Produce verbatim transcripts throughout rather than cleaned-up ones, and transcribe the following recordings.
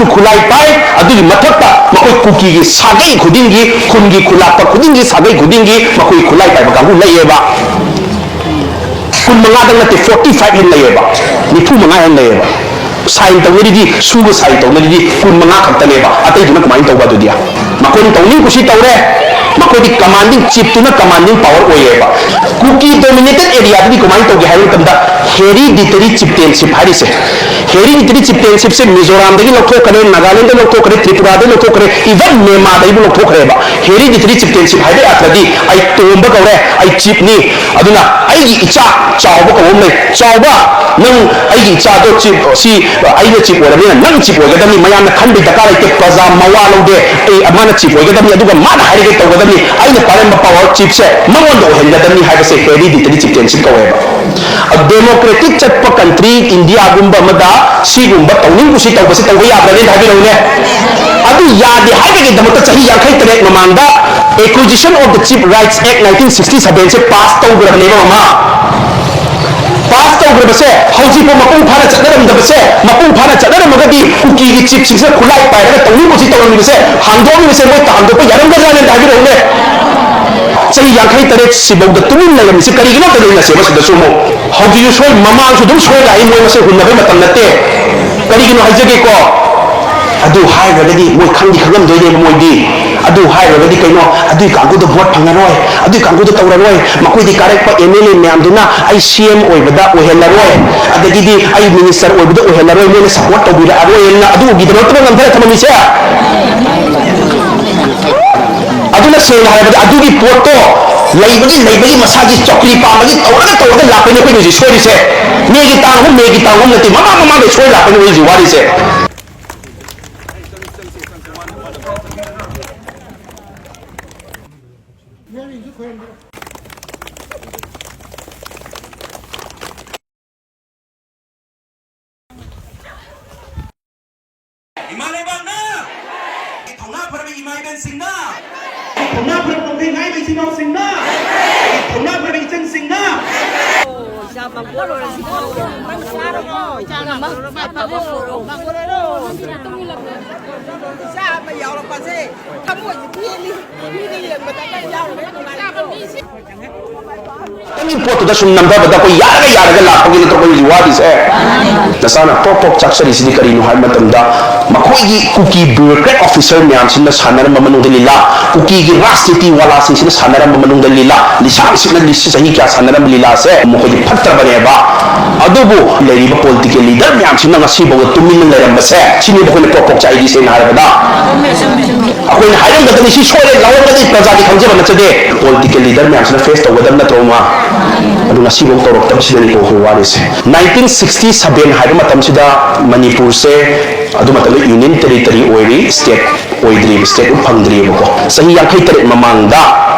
ꯈꯨꯠꯂꯥꯏ ꯄꯥꯏ꯫ ꯑꯗꯨꯒꯤ ꯃꯊꯛꯇ ꯃꯈꯣꯏ ꯀꯨꯀꯤꯒꯤ ꯁꯥꯒꯩ ꯈꯨꯗꯤꯡꯒꯤ, ꯈꯨꯟꯒꯤ ꯈꯨꯂꯥꯛꯄ ꯈꯨꯗꯤꯡꯒꯤ, ꯁꯥꯒꯩ ꯈꯨꯗꯤꯡꯒꯤ ꯃꯈꯣꯏ ꯈꯨꯠꯂꯥꯏ ꯄꯥꯏꯕ ꯀꯥꯡꯕꯨ ꯂꯩꯌꯦꯕ꯫ ꯀꯨꯟ ꯃꯉꯥꯗꯪ ꯅꯠꯇꯦ, forty five ꯍꯦꯟꯅ ꯂꯩꯌꯦꯕ, ꯅꯤꯐꯨ ꯃꯉꯥ ꯍꯦꯟꯅ ꯂꯩꯌꯦꯕ꯫ ꯁꯥꯏꯟ ꯇꯧꯅꯔꯤꯗꯤ, ꯁꯨꯒ ꯁꯥꯏꯟ ꯇꯧꯅꯔꯤꯗꯤ ꯀꯨꯟ ꯃꯉꯥ ꯈꯛꯇꯅꯦꯕ꯫ ꯑꯇꯩꯗꯨꯅ ꯀꯃꯥꯏꯅ ꯇꯧꯕ ꯑꯗꯨꯗꯤ? ꯃꯈꯣꯏꯅ ꯇꯧꯅꯤꯡ ꯀꯨꯁꯤ ꯇꯧꯔꯦ꯫ ꯃꯈꯣꯏꯗꯤ ꯀꯃꯥꯟꯗꯤꯡ ꯆꯤꯞꯇꯨꯅ ꯀꯃꯥꯟꯗꯤꯡ ꯄꯥꯋꯔ ꯑꯣꯏꯌꯦꯕ꯫ ꯀꯨꯀꯤ ꯗꯣꯃꯤꯅꯦꯇꯦꯠ ꯑꯦꯔꯤꯌꯥꯗꯗꯤ ꯀꯃꯥꯏꯅ ꯇꯧꯒꯦ ꯍꯥꯏꯕ ꯃꯇꯝꯗ, ꯍꯦꯔꯤꯗꯤꯇꯔꯤ ꯆꯤꯞꯇꯦꯟꯁꯤꯞ ꯍꯥꯏꯔꯤꯁꯦ, ꯍꯦꯔꯤꯗꯤꯇꯔꯤ ꯆꯤꯞꯇꯦꯟꯁꯤꯞꯁꯦ ꯃꯤꯖꯣꯔꯥꯝꯗꯒꯤ ꯂꯧꯊꯣꯛꯈ꯭ꯔꯦ, ꯅꯥꯒꯥꯂꯦꯟꯗ ꯂꯧꯊꯣꯛꯈ꯭ꯔꯦ, ꯇ꯭ꯔꯤꯄꯨꯔꯥꯗꯒꯤ ꯂꯧꯊꯣꯛꯈ꯭ꯔꯦ, ꯏꯚꯟ ꯃꯦꯟꯃꯥꯔꯗꯒꯤꯕꯨ ꯂꯧꯊꯣꯛꯈ꯭ꯔꯦꯕ꯫ ꯍꯦꯔꯤꯗꯤꯇꯔꯤ ꯆꯤꯞꯇꯦꯟꯁꯤꯞ ꯍꯥꯏꯕ ꯑꯥꯔꯊꯗꯤ, ꯑꯩ ꯇꯣꯝꯕ ꯀꯧꯔꯦ, ꯑꯩ ꯆꯤꯞꯅꯤ, ꯑꯗꯨꯅ ꯑꯩꯒꯤ ꯏꯆꯥ ꯆꯥꯎꯕ ꯀꯧꯕ ꯑꯃ ꯂꯩ꯫ "ꯆꯥꯎꯕ, ꯅꯪ ꯑꯩꯒꯤ ꯏꯆꯥꯗꯣ ꯆꯤꯞ, ꯁꯤ ꯑꯩꯅ ꯆꯤꯞ ꯑꯣꯏꯔꯕꯅꯤꯅ ꯅꯪ ꯆꯤꯞ ꯑꯣꯏꯒꯗꯕꯅꯤ, ꯃꯌꯥꯝꯅ ꯈꯟꯕꯒꯤ ꯗꯔꯀꯥꯔ ꯂꯩꯇꯦ, ꯄ꯭ꯔꯖꯥ ꯃꯋꯥ ꯂꯧꯗꯦ, ꯑꯩ, ꯃꯥꯅ ꯆꯤꯞ ꯑꯣꯏꯒꯗꯕꯅꯤ, ꯑꯗꯨꯒ ꯃꯥꯅ ꯍꯥꯏꯔꯤꯈꯩ ꯇꯧꯒꯗꯕꯅꯤ, ꯑꯩꯅ ꯄꯥꯏꯔꯝꯕ ꯄꯥꯋꯔ ꯆꯤꯞꯁꯦ ꯃꯉꯣꯟꯗ ꯑꯣꯏꯍꯟꯒꯗꯕꯅꯤ" ꯍꯥꯏꯕꯁꯦ ꯍꯦꯔꯤꯗꯤꯇꯔꯤ ꯆꯤꯞꯇꯦꯟꯁꯤꯞ ꯀꯧꯋꯦꯕ꯫ ꯗꯦꯃꯣꯀ꯭ꯔꯦꯇꯤꯛ ꯆꯠꯄ ꯀꯟꯇ꯭ꯔꯤ ꯏꯟꯗꯤꯌꯥꯒꯨꯝꯕ ꯑꯃꯗ ꯁꯤꯒꯨꯝꯕ ꯇꯧꯅꯤꯡ ꯀꯨꯁꯤ ꯇꯧꯕꯁꯦ ꯇꯧꯕ ꯌꯥꯕ꯭ꯔꯅꯦ ꯍꯥꯏꯕꯤꯔꯛꯎꯅꯦ? ꯑꯗꯨ ꯌꯥꯗꯦ ꯍꯥꯏꯕꯒꯤꯗꯃꯛꯇ ꯆꯍꯤ ꯌꯥꯡꯈꯩ ꯇꯔꯦꯠ ꯃꯃꯥꯡꯗ Acquisition of the Chief Rights Act nineteen sixty seven say pass ꯇꯧꯈ꯭ꯔꯕꯅꯦꯕ, ꯃꯃꯥ꯫ ꯄꯥꯁ ꯇꯧꯈ꯭ꯔꯕꯁꯦ ꯍꯧꯖꯤꯛꯐꯥꯎ ꯃꯄꯨꯡ ꯐꯥꯅ ꯆꯠꯅꯔꯝꯗꯕꯁꯦ, ꯃꯄꯨꯡ ꯐꯥꯅ ꯆꯠꯅꯔꯝꯃꯒꯗꯤ ꯀꯨꯀꯤꯒꯤ ꯆꯤꯞꯁꯤꯡꯁꯤꯅ ꯈꯨꯠꯂꯥꯏ ꯄꯥꯏꯔꯒ ꯇꯧꯅꯤꯡ ꯀꯨꯁꯤ ꯇꯧꯔꯝꯃꯤꯕꯁꯦ ꯍꯥꯡꯗꯣꯛꯑꯝꯃꯤꯕꯁꯦ ꯃꯣꯏ ꯍꯥꯡꯗꯣꯛꯄ ꯌꯥꯔꯝꯒꯗ꯭ꯔꯥꯅꯦ ꯑꯝꯇ ꯍꯥꯏꯕꯤꯔꯛꯎꯅꯦ? ꯆꯍꯤ ꯌꯥꯡꯈꯩ ꯇꯔꯦꯠ ꯁꯤꯐꯧꯗ ꯇꯨꯃꯤꯟ ꯂꯩꯔꯝꯃꯤꯁꯦ ꯀꯔꯤꯒꯤꯅꯣ? ꯑꯝꯇ ꯌꯦꯡꯅꯁꯦꯕ ꯁꯤꯗꯁꯨ ꯑꯃꯨꯛ꯫ ꯍꯧꯖꯤꯛꯁꯨ ꯁꯣꯏ, ꯃꯃꯥꯡꯁꯨ ꯑꯗꯨꯝ ꯁꯣꯏ ꯂꯥꯛꯏ, ꯃꯣꯏ ꯃꯁꯦꯟ ꯍꯨꯟꯅꯕꯩ ꯃꯇꯝ ꯅꯠꯇꯦ꯫ ꯀꯔꯤꯒꯤꯅꯣ ꯍꯥꯏꯖꯒꯦꯀꯣ? ꯑꯗꯨ ꯍꯥꯏꯈ꯭ꯔꯒꯗꯤ ꯃꯣꯏ ꯈꯪꯗꯤ ꯈꯪꯉꯝꯗꯣꯏꯅꯦꯕ ꯃꯣꯏꯗꯤ꯫ ꯑꯗꯨ ꯍꯥꯏꯈ꯭ꯔꯒꯗꯤ ꯀꯩꯅꯣ, ꯑꯗꯨꯏ ꯀꯥꯡꯕꯨꯗꯣ ꯚꯣꯠ ꯐꯪꯉꯔꯣꯏ, ꯑꯗꯨꯏ ꯀꯥꯡꯕꯨꯗꯣ ꯇꯧꯔꯔꯣꯏ, ꯃꯈꯣꯏꯗꯤ ꯀꯥꯔꯛꯄ ꯑꯦꯝ ꯑꯦꯜ ꯑꯦ ꯃꯌꯥꯝꯗꯨꯅ ꯑꯩ ꯁꯤ ꯑꯦꯝ ꯑꯣꯏꯕꯗ ꯑꯣꯏꯍꯜꯂꯔꯣꯏ, ꯑꯗꯒꯤꯗꯤ ꯑꯩ ꯃꯤꯅꯤꯁꯇꯔ ꯑꯣꯏꯕꯗ ꯑꯣꯏꯍꯜꯂꯔꯣꯏ, ꯃꯣꯏꯅ ꯁꯞꯄꯣꯔꯠ ꯇꯧꯕꯤꯔꯛꯑꯔꯣꯏꯅ ꯑꯗꯨꯒꯤꯗꯃꯛꯇ ꯅꯝꯊꯔ ꯊꯝꯃꯝꯃꯤꯁꯦ꯫ ꯑꯗꯨꯅ ꯁꯦꯡꯅ ꯍꯥꯏꯔꯕꯗ ꯑꯗꯨꯒꯤ ꯄꯣꯠꯇꯣ ꯂꯩꯕꯒꯤ, ꯂꯩꯕꯒꯤ ꯃꯁꯥꯒꯤ ꯆꯧꯀ꯭ꯔꯤ ꯄꯥꯝꯕꯒꯤ ꯇꯧꯔꯒ, ꯇꯧꯔꯒ ꯂꯥꯛꯄꯩꯅꯦ ꯑꯩꯈꯣꯏꯅ ꯍꯧꯖꯤꯛ ꯁꯣꯏꯔꯤꯁꯦ꯫ ꯃꯦꯒꯤ ꯇꯥꯡ ꯑꯍꯨꯝ, ꯃꯦꯒꯤ ꯇꯥꯡ ꯑꯍꯨꯝ ꯅꯠꯇꯦ, ꯃꯃꯥꯡ ꯃꯃꯥꯡꯗꯩ ꯁꯣꯏ ꯂꯥꯛꯄꯩꯅꯦ ꯑꯩꯈꯣꯏ ꯍꯧꯖꯤꯛ ꯋꯥꯔꯤꯁꯦ꯫ ꯏꯃꯥ ꯂꯩꯕꯥꯛꯅ! ꯊꯧꯅꯥ ꯐꯔꯕ ꯏꯃꯥ ꯏꯕꯦꯟꯁꯤꯡꯅ! ꯊꯧꯅꯥ ꯐꯔꯕ ꯅꯣꯡꯊꯩ ꯉꯥꯏꯕ ꯏꯆꯤꯟ ꯏꯅꯥꯎꯁꯤꯡꯅ! ꯊꯧꯅꯥ ꯐꯔꯕ ꯏꯆꯟꯁꯤꯡꯅ! ꯏꯆꯥ ꯃꯪꯒꯣꯜ ꯑꯣꯏꯔꯁꯤ꯫ ꯃꯪꯒꯣꯜ ꯑꯣꯏꯔꯣ꯫ ꯏꯆꯥ ꯑꯃ ꯌꯥꯎꯔꯛꯄꯁꯦ ꯊꯃꯣꯏꯁꯦ ꯄꯦꯜꯂꯤ꯫ ꯃꯤꯅ ꯌꯦꯡꯕꯗ ꯅꯪ ꯌꯥꯎꯔꯒ ꯅꯨꯡꯉꯥꯏꯕꯗꯣ꯫ ꯈꯤꯇꯪꯒꯤ ꯄꯣꯠꯇꯨꯗ ꯁꯨꯝ ꯅꯝꯊꯕꯗ ꯑꯩꯈꯣꯏ ꯌꯥꯔꯒ ꯌꯥꯔꯒ ꯂꯥꯛꯄꯒꯤ ꯅꯠꯇ꯭ꯔꯣ ꯑꯩꯈꯣꯏ ꯍꯧꯖꯤꯛ ꯋꯥꯔꯤꯁꯦ? ꯅꯆꯥꯅ ꯄ꯭ꯔꯣꯛ ꯄ꯭ꯔꯣꯛ ꯆꯥꯛꯆꯔꯤꯁꯤꯗꯤ ꯀꯔꯤꯅꯣ ꯍꯥꯏꯕ ꯃꯇꯝꯗ, ꯃꯈꯣꯏꯒꯤ ꯀꯨꯀꯤ bureaucrat officer ꯃꯌꯥꯝꯁꯤꯅ ꯁꯥꯟꯅꯔꯝꯕ ꯃꯅꯨꯡꯗ ꯂꯤꯂꯥ, ꯀꯨꯀꯤꯒꯤ ꯔꯥꯖꯅꯤꯇꯤ ꯋꯥꯂꯥꯁꯤꯡꯁꯤꯅ ꯁꯥꯟꯅꯔꯝꯕ ꯃꯅꯨꯡꯗ ꯂꯤꯂꯥ, ꯂꯤꯁꯥꯡꯁꯤꯠꯅ ꯂꯤꯁꯤ ꯆꯍꯤ ꯀꯌꯥ ꯁꯥꯟꯅꯔꯝꯕ ꯂꯤꯂꯥꯁꯦ ꯃꯈꯣꯏꯗꯤ ꯐꯠꯇ꯭ꯔꯕꯅꯦꯕ꯫ ꯑꯗꯨꯕꯨ ꯂꯩꯔꯤꯕ political leader ꯃꯌꯥꯝꯁꯤꯅ ꯉꯁꯤꯐꯥꯎꯗ ꯇꯨꯃꯤꯟꯅ ꯂꯩꯔꯝꯕꯁꯦ, ꯁꯤꯅꯦꯕ ꯑꯩꯈꯣꯏꯅ ꯄ꯭ꯔꯣꯛ ꯄ꯭ꯔꯣꯛ ꯆꯥꯛꯏꯗꯤ, ꯁꯦꯡꯅ ꯍꯥꯏꯔꯕꯗ꯫ ꯑꯩꯈꯣꯏꯅ ꯍꯥꯏꯔꯝꯒꯗꯕꯅꯤ, ꯁꯤ ꯁꯣꯏꯔꯦ ꯂꯥꯎꯔꯝꯒꯗꯤ ꯄ꯭ꯔꯖꯥꯗꯤ ꯈꯪꯖꯕ ꯅꯠꯆꯗꯦ꯫ Political leader ꯃꯌꯥꯝꯁꯤꯅ face ꯇꯧꯒꯗꯕ ꯅꯠꯇ꯭ꯔꯣ, ꯃꯥ? ꯑꯗꯨ ꯉꯁꯤꯐꯥꯎ ꯇꯧꯔꯛꯇꯕꯁꯤꯗꯅꯤꯀꯣ ꯑꯩꯈꯣꯏ ꯋꯥꯔꯤꯁꯦ꯫ Nineteen sixty seven ꯍꯥꯏꯕ ꯃꯇꯝꯁꯤꯗ ꯃꯅꯤꯄꯨꯔꯁꯦ ꯑꯗꯨ ꯃꯇꯝꯗ union territory ꯑꯣꯏꯔꯤ, state ꯑꯣꯏꯗ꯭ꯔꯤꯕ, statehood ꯐꯪꯗ꯭ꯔꯤꯕꯀꯣ꯫ ꯆꯍꯤ ꯌꯥꯡꯈꯩ ꯇꯔꯦꯠ ꯃꯃꯥꯡꯗ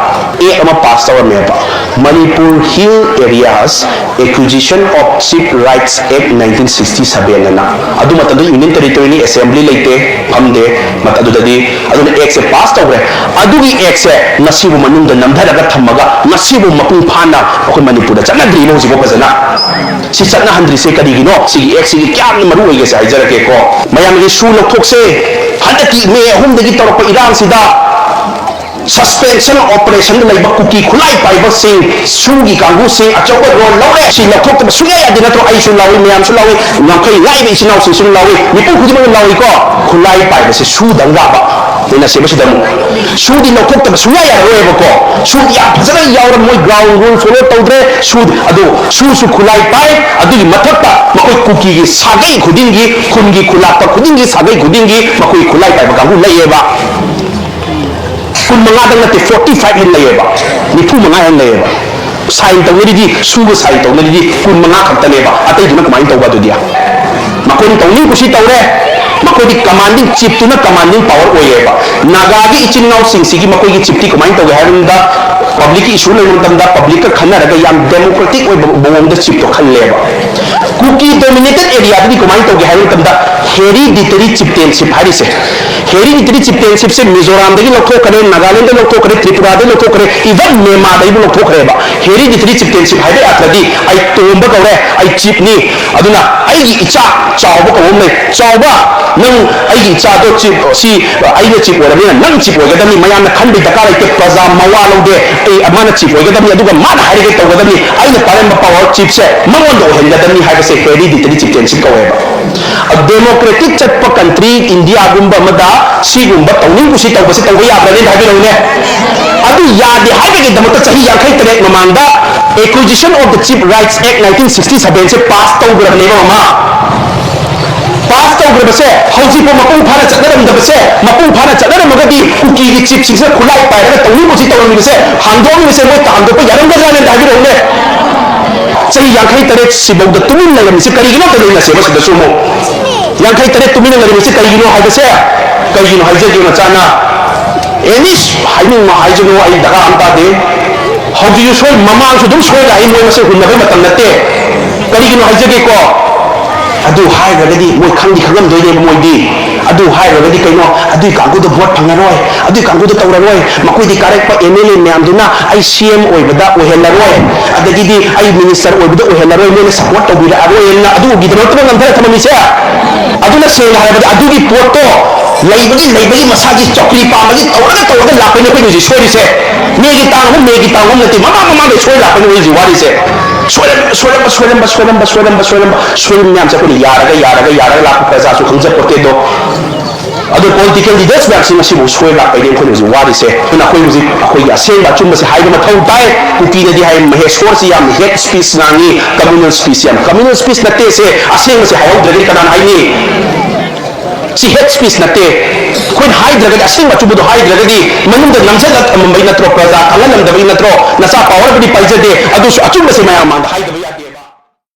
act ꯑꯃ pass ꯇꯧꯔꯝꯃꯦꯕ, Manipur Hill Areas Acquisition of Chief Rights Act nineteen sixty seven ꯑꯅ꯫ ꯑꯗꯨ ꯃꯇꯝꯗ union territoryꯅꯤ, assembly ꯂꯩꯇꯦ, ꯐꯝꯗꯦ, ꯃꯠ-, ꯑꯗꯨꯗꯗꯤ꯫ ꯑꯗꯨꯅ actꯁꯦ pass ꯇꯧꯈ꯭ꯔꯦ꯫ ꯑꯗꯨꯒꯤ actꯁꯦ ꯉꯁꯤꯕꯨ ꯃꯅꯨꯡꯗ ꯅꯝꯊꯔꯒ ꯊꯝꯃꯒ ꯉꯁꯤꯕꯨ ꯃꯄꯨꯡ ꯐꯥꯅ ꯑꯩꯈꯣꯏ ꯃꯅꯤꯄꯨꯔꯗ ꯆꯠꯅꯗ꯭ꯔꯤꯕ ꯍꯧꯖꯤꯛꯐꯥꯎ ꯐꯖꯅ꯫ ꯁꯤ ꯆꯠꯅꯍꯟꯗ꯭ꯔꯤꯁꯦ ꯀꯔꯤꯒꯤꯅꯣ? ꯁꯤꯒꯤ actꯁꯤꯒꯤ ꯀꯌꯥꯝꯅ ꯃꯔꯨ ꯑꯣꯏꯒꯦꯁꯦ ꯍꯥꯏꯖꯔꯛꯀꯦꯀꯣ꯫ ꯃꯌꯥꯝꯒꯤ ꯁꯨ ꯂꯧꯊꯣꯛꯁꯦ꯫ ꯍꯟꯗꯛꯀꯤ ꯃꯦ ꯑꯍꯨꯝꯗꯒꯤ ꯇꯧꯔꯛꯄ ꯏꯔꯥꯡꯁꯤꯗ suspension operationꯗ ꯂꯩꯕ ꯀꯨꯀꯤ ꯈꯨꯠꯂꯥꯏ ꯄꯥꯏꯕꯁꯤꯡ, ꯁꯨꯒꯤ ꯀꯥꯡꯕꯨꯁꯤꯡ ꯑꯆꯧꯕ role ꯂꯧꯔꯦ꯫ ꯁꯤ ꯂꯧꯊꯣꯛꯇꯕ ꯁꯨꯡꯌꯥ ꯌꯥꯗꯦ ꯅꯠꯇ꯭ꯔꯣ? ꯑꯩꯁꯨ ꯂꯥꯎꯏ, ꯃꯌꯥꯝꯁꯨ ꯂꯥꯎꯏ, ꯉꯝꯈꯩ ꯉꯥꯛꯏꯕ ꯏꯆꯤꯟ ꯏꯅꯥꯎꯁꯤꯡꯁꯨ ꯂꯥꯎꯏ, ꯃꯤꯄꯨꯝ ꯈꯨꯗꯤꯡꯃꯛꯅ ꯂꯥꯎꯏꯀꯣ꯫ ꯈꯨꯠꯂꯥꯏ ꯄꯥꯏꯕꯁꯦ ꯁꯨꯗꯪ ꯂꯥꯛꯄ꯫ ꯑꯩꯅ ꯁꯤꯕꯁꯤꯗ ꯑꯃꯨꯛ ꯁꯨꯗꯤ ꯂꯧꯊꯣꯛꯇꯕ ꯁꯨꯡꯌꯥ ꯌꯥꯔꯔꯣꯏꯕꯀꯣ꯫ ꯁꯨ ꯌꯥꯝ ꯐꯖꯅ ꯌꯥꯎꯔ ꯃꯣꯏ ground rule follow ꯇꯧꯗ꯭ꯔꯦ꯫ ꯁꯨ, ꯑꯗꯨ ꯁꯨꯁꯨ ꯈꯨꯠꯂꯥꯏ ꯄꯥꯏ, ꯑꯗꯨꯒꯤ ꯃꯊꯛꯇ ꯃꯈꯣꯏ ꯀꯨꯀꯤꯒꯤ ꯁꯥꯒꯩ ꯈꯨꯗꯤꯡꯒꯤ, ꯈꯨꯟꯒꯤ ꯈꯨꯂꯥꯛꯄ ꯈꯨꯗꯤꯡꯒꯤ, ꯁꯥꯒꯩ ꯈꯨꯗꯤꯡꯒꯤ ꯃꯈꯣꯏ ꯈꯨꯠꯂꯥꯏ ꯄꯥꯏꯕ ꯀꯥꯡꯕꯨ ꯂꯩꯌꯦꯕ꯫ ꯀꯨꯟ ꯃꯉꯥꯗꯪ ꯅꯠꯇꯦ, forty five ꯍꯦꯟꯅ ꯂꯩꯌꯦꯕ, ꯅꯤꯐꯨ ꯃꯉꯥ ꯍꯦꯟꯅ ꯂꯩꯌꯦꯕ꯫ Sign ꯇꯧꯅꯔꯤꯗꯤ, ꯁꯨꯒ sign ꯇꯧꯅꯔꯤꯗꯤ ꯀꯨꯟ ꯃꯉꯥ ꯈꯛꯇꯅꯦꯕ, ꯑꯇꯩꯗꯨꯅ ꯀꯃꯥꯏꯅ ꯇꯧꯕ ꯑꯗꯨꯗꯤ? ꯃꯈꯣꯏꯅ ꯇꯧꯅꯤꯡ ꯀꯨꯁꯤ ꯇꯧꯔꯦ, ꯃꯈꯣꯏꯗꯤ commanding chiefꯇꯨꯅ commanding power ꯑꯣꯏꯌꯦꯕ꯫ ꯅꯥꯒꯥꯒꯤ ꯏꯆꯤꯟ ꯏꯅꯥꯎꯁꯤꯡꯁꯤꯒꯤ ꯃꯈꯣꯏꯒꯤ chiefꯇꯤ ꯀꯃꯥꯏꯅ ꯇꯧꯒꯦ ꯍꯥꯏꯕ ꯃꯇꯝꯗ, publicꯀꯤ issue ꯂꯩꯕ ꯃꯇꯝꯗ publicꯀ ꯈꯟꯅꯔꯒ ꯌꯥꯝ democratic ꯑꯣꯏꯕ ꯃꯑꯣꯡꯗ chiefꯇꯣ ꯈꯜꯂꯦꯕ꯫ ꯀꯨꯀꯤ dominated areaꯗꯗꯤ ꯀꯃꯥꯏꯅ ꯇꯧꯒꯦ ꯍꯥꯏꯕ ꯃꯇꯝꯗ, hereditary chieftainship ꯍꯥꯏꯔꯤꯁꯦ, hereditary chieftainshipꯁꯦ ꯃꯤꯖꯣꯔꯥꯝꯗꯒꯤ ꯂꯧꯊꯣꯛꯈ꯭ꯔꯦ, ꯅꯥꯒꯥꯂꯦꯟꯗꯒꯤ ꯂꯧꯊꯣꯛꯈ꯭ꯔꯦ, ꯇ꯭ꯔꯤꯄꯨꯔꯥꯗꯒꯤ ꯂꯧꯊꯣꯛꯈ꯭ꯔꯦ, even ꯃꯦꯟꯃꯥꯔꯗꯒꯤꯕꯨ ꯂꯧꯊꯣꯛꯈ꯭ꯔꯦꯕ꯫ Hereditary chieftainship ꯍꯥꯏꯕ ꯑꯥꯔꯊꯗꯤ ꯑꯩ ꯇꯣꯝꯕ ꯀꯧꯔꯦ, ꯑꯩ chiefꯅꯤ, ꯑꯗꯨꯅ ꯑꯩꯒꯤ ꯏꯆꯥ ꯆꯥꯎꯕ ꯀꯧꯕ ꯑꯃ ꯂꯩ, ꯆꯥꯎꯕ, ꯅꯪ ꯑꯩꯒꯤ ꯏꯆꯥꯗꯣ ꯆꯤꯞ ꯁꯤ ꯑꯩꯅ ꯆꯤꯞ ꯑꯣꯏꯔꯕꯅꯤꯅ ꯅꯪ ꯆꯤꯞ ꯑꯣꯏꯒꯗꯕꯅꯤ, ꯃꯌꯥꯝꯅ ꯈꯟꯕꯒꯤ ꯗꯔꯀꯥꯔ ꯂꯩꯇꯦ, ꯄ꯭ꯔꯖꯥ ꯃꯋꯥ ꯂꯧꯗꯦ, ꯑꯩ ꯃꯥꯅ ꯆꯤꯞ ꯑꯣꯏꯒꯗꯕꯅꯤ, ꯑꯗꯨꯒ ꯃꯥꯅ ꯍꯥꯏꯔꯒ ꯇꯧꯒꯗꯕꯅꯤ, ꯑꯩꯅ ꯄꯥꯏꯔꯝꯕ ꯄꯋꯥꯔ ꯆꯤꯞꯁꯦ ꯃꯉꯣꯟꯗ ꯑꯣꯏꯍꯟꯒꯗꯕꯅꯤ ꯍꯥꯏꯕꯁꯦ ꯍꯦꯔꯤꯗꯤꯇꯔꯤ ꯆꯤꯞꯇꯦꯟꯁꯤꯞ ꯀꯧꯋꯦꯕ꯫ ꯗꯦꯃꯣꯀ꯭ꯔꯦꯇꯤꯛ ꯆꯠꯄ ꯀꯟꯇ꯭ꯔꯤ ꯏꯟꯗꯤꯌꯥꯒꯨꯝꯕ ꯑꯃꯗ ꯁꯤꯒꯨꯝꯕ ꯇꯧꯅꯤꯡ ꯀꯨꯁꯤ ꯇꯧꯕꯁꯦ ꯇꯧꯕ ꯌꯥꯕ꯭ꯔꯅꯦ ꯍꯥꯏꯕꯤꯔꯛꯎꯅꯦ? ꯑꯗꯨ ꯌꯥꯗꯦ ꯍꯥꯏꯕꯒꯤꯗꯃꯛꯇ ꯆꯍꯤ ꯌꯥꯡꯈꯩ ꯇꯔꯦꯠ ꯃꯃꯥꯡꯗ Acquisition of the Chief Rights Act nineteen sixty seven say pass ꯇꯧꯈ꯭ꯔꯕꯅꯦꯕ ꯃꯃꯥ꯫ ꯄꯥꯁ ꯇꯧꯈ꯭ꯔꯕꯁꯦ ꯍꯧꯖꯤꯛꯐꯥꯎ ꯃꯄꯨꯡ ꯐꯥꯅ ꯆꯠꯅꯔꯝꯗꯕꯁꯦ, ꯃꯄꯨꯡ ꯐꯥꯅ ꯆꯠꯅꯔꯝꯃꯒꯗꯤ ꯀꯨꯀꯤꯒꯤ ꯆꯤꯞꯁꯤꯡꯁꯤꯅ ꯈꯨꯠꯂꯥꯏ ꯄꯥꯏꯔꯒ ꯇꯧꯅꯤꯡ ꯀꯨꯁꯤ ꯇꯧꯔꯝꯃꯤꯕꯁꯦ ꯍꯥꯡꯗꯣꯛꯑꯝꯃꯤꯕꯁꯦ ꯃꯣꯏ ꯇꯥꯟꯗꯣꯛꯄ ꯌꯥꯔꯝꯒꯗ꯭ꯔꯥꯅꯦ ꯑꯝꯇ ꯍꯥꯏꯕꯤꯔꯛꯎꯅꯦ? ꯆꯍꯤ ꯌꯥꯡꯈꯩ ꯇꯔꯦꯠ ꯁꯤꯐꯥꯎꯗ ꯇꯨꯃꯤꯟ ꯂꯩꯔꯝꯃꯤꯁꯦ ꯀꯔꯤꯒꯤꯅꯣ? ꯇꯧꯅꯤꯡꯉꯁꯦꯕ ꯁꯤꯗꯁꯨ ꯑꯃꯨꯛ ꯌꯥꯡꯈꯩ ꯇꯔꯦꯠ ꯇꯨꯃꯤꯟꯅ ꯂꯩꯔꯝꯃꯤꯁꯦ ꯀꯔꯤꯒꯤꯅꯣ ꯍꯥꯏꯕꯁꯦ, ꯀꯔꯤꯒꯤꯅꯣ ꯍꯥꯏꯖꯒꯦ ꯃꯆꯥꯅ, ꯑꯦꯅꯤ ꯍꯥꯏꯅꯤꯡꯕ ꯍꯥꯏꯖꯒꯅꯨ, ꯑꯩ ꯗꯔꯀꯥꯔ ꯑꯃ ꯇꯥꯗꯦ꯫ ꯍꯧꯖꯤꯛꯁꯨ ꯁꯣꯏ, ꯃꯃꯥꯡꯁꯨ ꯑꯗꯨꯝ ꯁꯣꯏ ꯂꯥꯛꯏ, ꯃꯣꯏ ꯃꯁꯦꯟ ꯍꯨꯟꯅꯕꯩ ꯃꯇꯝ ꯅꯠꯇꯦ꯫ ꯀꯔꯤꯒꯤꯅꯣ ꯍꯥꯏꯖꯒꯦꯀꯣ, ꯑꯗꯨ ꯍꯥꯏꯈ꯭ꯔꯒꯗꯤ ꯃꯣꯏ ꯈꯪꯗꯤ ꯈꯪꯉꯝꯗꯣꯏꯅꯦꯕ ꯃꯣꯏꯗꯤ꯫ ꯑꯗꯨ ꯍꯥꯏꯈ꯭ꯔꯒꯗꯤ ꯀꯩꯅꯣ, ꯑꯗꯨꯏ ꯀꯥꯡꯕꯨꯗꯣ ꯚꯣꯠ ꯐꯪꯉꯔꯣꯏ, ꯑꯗꯨꯏ ꯀꯥꯡꯕꯨꯗꯣ ꯇꯧꯔꯔꯣꯏ, ꯃꯈꯣꯏꯗꯤ ꯀꯥꯔꯛꯄ ꯑꯦꯝ ꯑꯦꯜ ꯑꯦ ꯃꯌꯥꯝꯗꯨꯅ ꯑꯩ ꯁꯤ ꯑꯦꯝ ꯑꯣꯏꯕꯗ ꯑꯣꯏꯍꯜꯂꯔꯣꯏ, ꯑꯗꯒꯤꯗꯤ ꯑꯩ ꯃꯤꯅꯤꯁꯇꯔ ꯑꯣꯏꯕꯗ ꯑꯣꯏꯍꯜꯂꯔꯣꯏ, ꯃꯣꯏꯅ ꯁꯞꯄꯣꯔꯠ ꯇꯧꯕꯤꯔꯛꯑꯔꯣꯏꯅ ꯑꯗꯨꯒꯤꯗꯃꯛꯇ ꯅꯝꯊꯔ ꯊꯝꯃꯝꯃꯤꯁꯦ꯫ ꯑꯗꯨꯅ ꯁꯦꯡꯅ ꯍꯥꯏꯔꯕꯗ ꯑꯗꯨꯒꯤ ꯄꯣꯠꯇꯣ ꯂꯩꯕꯒꯤ, ꯂꯩꯕꯒꯤ ꯃꯁꯥꯒꯤ ꯆꯧꯀ꯭ꯔꯤ ꯄꯥꯝꯕꯒꯤ ꯇꯧꯔꯒ ꯇꯧꯔꯒ ꯂꯥꯛꯄꯅꯦ ꯑꯩꯈꯣꯏꯅ ꯍꯧꯖꯤꯛ ꯁꯣꯏꯔꯤꯁꯦ꯫ ꯃꯦꯒꯤ ꯇꯥꯡ ꯑꯍꯨꯝ, ꯃꯦꯒꯤ ꯇꯥꯡ ꯑꯍꯨꯝ ꯅꯠꯇꯦ, ꯃꯃꯥꯡ ꯃꯃꯥꯡꯗ ꯁꯣꯏ ꯂꯥꯛꯄꯅꯦ ꯑꯩꯈꯣꯏ ꯍꯧꯖꯤꯛ ꯋꯥꯔꯤꯁꯦ꯫ ꯁꯣꯏꯔꯝ-, ꯁꯣꯏꯔꯝꯕ, ꯁꯣꯏꯔꯝꯕ, ꯁꯣꯏꯔꯝꯕ, ꯁꯣꯏꯔꯝꯕ, ꯁꯣꯏꯔꯝꯕ, ꯁꯣꯏꯔꯝ ꯃꯌꯥꯝꯁꯦ ꯑꯩꯈꯣꯏꯅ ꯌꯥꯔꯒ, ꯌꯥꯔꯒ, ꯌꯥꯔꯒ ꯂꯥꯛꯄ ꯄ꯭ꯔꯖꯥꯁꯨ ꯈꯪꯖꯄꯣꯠꯇꯦ ꯑꯗꯣ꯫ ꯑꯗꯣ political leaders ꯃꯌꯥꯝꯁꯤ ꯉꯁꯤꯐꯥꯎ ꯁꯣꯏ ꯂꯥꯛꯄꯩꯅꯦ ꯑꯩꯈꯣꯏꯅ ꯍꯧꯖꯤꯛ ꯋꯥꯔꯤꯁꯦ꯫ ꯑꯗꯨꯅ ꯑꯩꯈꯣꯏ ꯍꯧꯖꯤꯛ ꯑꯩꯈꯣꯏꯒꯤ ꯑꯁꯦꯡꯕ ꯑꯆꯨꯝꯕꯁꯤ ꯍꯥꯏꯕ ꯃꯊꯧ ꯇꯥꯏ꯫ ꯀꯨꯀꯤꯅꯗꯤ ꯍꯥꯏ, ꯃꯍꯦꯁꯣꯔꯁꯤ ꯌꯥꯝꯅ hate speech ꯉꯥꯡꯉꯤ, communal speech ꯌꯥꯝ, communal speech ꯅꯠꯇꯦ ꯁꯦ, ꯑꯁꯦꯡꯕꯁꯦ ꯍꯥꯏꯍꯧꯗ꯭ꯔꯒꯗꯤ ꯀꯅꯥꯅ ꯍꯥꯏꯅꯤ? ꯁꯤ hate speech ꯅꯠꯇꯦ꯫ ꯑꯩꯈꯣꯏꯅ ꯍꯥꯏꯗ꯭ꯔꯒꯗꯤ, ꯑꯁꯦꯡꯕ ꯑꯆꯨꯝꯕꯗꯣ ꯍꯥꯏꯗ꯭ꯔꯒꯗꯤ ꯃꯅꯨꯡꯗ ꯅꯝꯁꯤꯜꯂ ꯊꯝꯃꯝꯕꯩ ꯅꯠꯇ꯭ꯔꯣ? ꯄ꯭ꯔꯖꯥ ꯈꯪꯍꯜꯂꯝꯗꯕꯩ ꯅꯠꯇ꯭ꯔꯣ? ꯅꯆꯥ power ꯕꯨꯗꯤ ꯄꯥꯏꯖꯗꯦ, ꯑꯗꯨꯁꯨ ꯑꯆꯨꯝꯕꯁꯦ ꯃꯌꯥꯝ ꯃꯥꯡꯗ ꯍꯥꯏꯗꯕ